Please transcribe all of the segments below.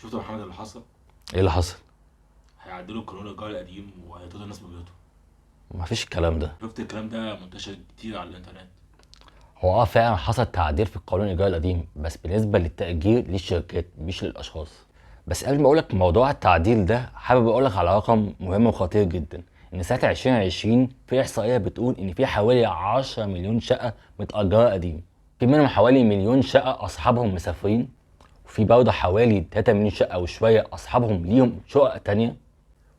شفت يا محمد اللي حصل؟ ايه اللي حصل؟ هيعدلوا القانون الايجار القديم وهيطردوا الناس من بيوتهم. مفيش الكلام ده. شفت الكلام ده منتشر كتير على الانترنت. هو فعلا حصل تعديل في القانون الايجار القديم، بس بالنسبة للتاجير للشركات مش للاشخاص. بس قبل ما اقولك موضوع التعديل ده، حابب اقولك على رقم مهم وخطير جدا، ان سنة 2020 في احصائية بتقول ان في حوالي 10 مليون شقه متاجره قديم، في منهم حوالي مليون شقه اصحابهم مسافرين، وفي برضه حوالي 3 مليون شقه وشوية اصحابهم ليهم شقق تانية،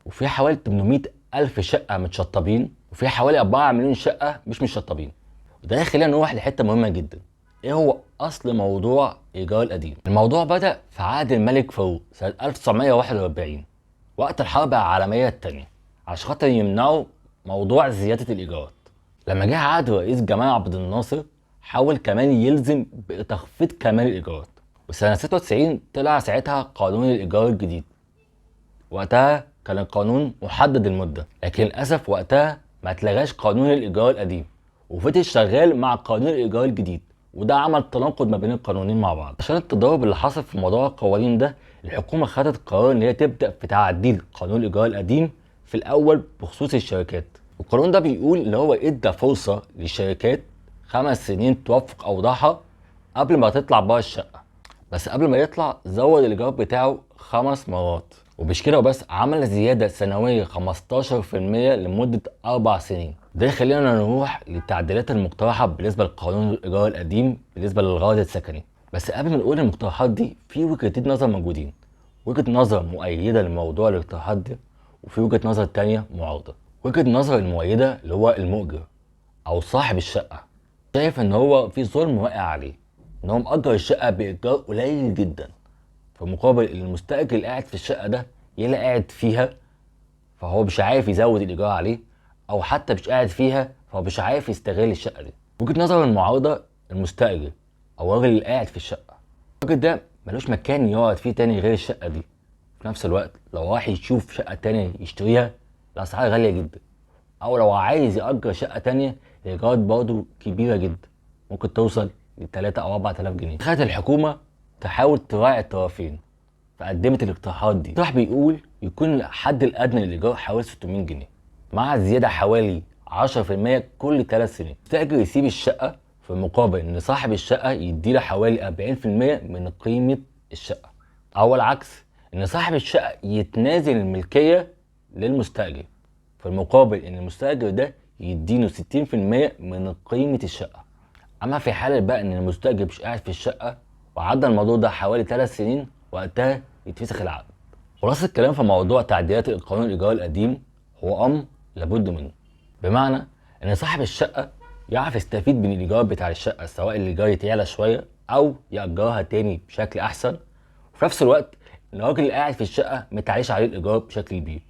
وفي حوالي 800 الف شقه متشطبين، وفي حوالي 4 مليون شقه مش متشطبين. وده يخلينا نروح لحته مهمة جدا، ايه هو اصل موضوع ايجار القديم؟ الموضوع بدا في عهد الملك فاروق سنة 1941 وقت الحرب العالمية الثانية، عشان خاطر يمنعوا موضوع زيادة الايجارات. لما جه عهد رئيس جمال عبد الناصر حاول كمان يلزم بتخفيض كمان الايجارات، وسنة 96 طلع ساعتها قانون الايجار الجديد. وقتها كان القانون محدد المدة، لكن للاسف وقتها ما اتلغاش قانون الايجار القديم وفضل شغال مع قانون الايجار الجديد، وده عمل تناقض ما بين القانونين مع بعض. عشان التضارب اللي حصل في موضوع القوانين ده، الحكومة خدت قرار ان هي تبدا في تعديل قانون الايجار القديم في الاول بخصوص الشركات. والقانون ده بيقول ان هو ادى فرصة للشركات 5 سنين توافق اوضاعها قبل ما تطلع بره الشقة، بس قبل ما يطلع زود الايجار بتاعه 5 مرات، ومش كده وبس، عمل زيادة سنوية 15% لمدة 4 سنين. ده يخلينا نروح للتعديلات المقترحة بالنسبة لقانون الايجار القديم بالنسبة للغرض السكني. بس قبل ما نقول المقترحات دي، في وجهتين نظر موجودين، وجهه نظر مؤيدة لموضوع الاقتراحات دي، وفي وجهه نظر تانية معارضة. وجهه النظر المؤيدة اللي هو المؤجر او صاحب الشقة شايف ان هو في ظلم واقع عليه، ان هو مأجر الشقة بايجار قليل جدا، في مقابل المستأجر اللي قاعد في الشقة ده يلا قاعد فيها فهو مش عارف يزود الايجار عليه، او حتى مش قاعد فيها فهو مش عارف يستغل الشقة دي. وجهه نظر المعارضة المستأجر او الراجل اللي قاعد في الشقة، الراجل ده ملوش مكان يقعد فيه تاني غير الشقة دي، في نفس الوقت لو راح يشوف شقه تانية يشتريها الاسعار غالية جدا، او لو عايز يأجر شقه تانية الايجارات برضه كبيرة جدا، ممكن توصل ل 3 او 4000 جنيه. خدت الحكومة تحاول تراعي الطرفين فقدمت الاقتراحات دي. الاقتراح بيقول يكون الحد الادنى للايجار حوالي 600 جنيه مع زيادة حوالي 10% كل 3 سنين. المستأجر يسيب الشقة في مقابل ان صاحب الشقة يديله حوالي 40% من قيمة الشقة، او العكس ان صاحب الشقة يتنازل الملكية للمستأجر في المقابل ان المستأجر ده يديله 60% من قيمة الشقة. اما في حاله بقى ان المستأجر مش قاعد في الشقة وعدى الموضوع ده حوالي 3 سنين، وقتها يتفسخ العقد. خلاصه الكلام في موضوع تعديلات القانون الايجار القديم هو امر لابد منه، بمعنى ان صاحب الشقة يعرف يستفيد من الايجار بتاع الشقة، سواء الايجار يتعلى شوية او ياجرها تاني بشكل احسن، وفي نفس الوقت الراجل اللي قاعد في الشقة متعيش عليه الايجار بشكل كبير.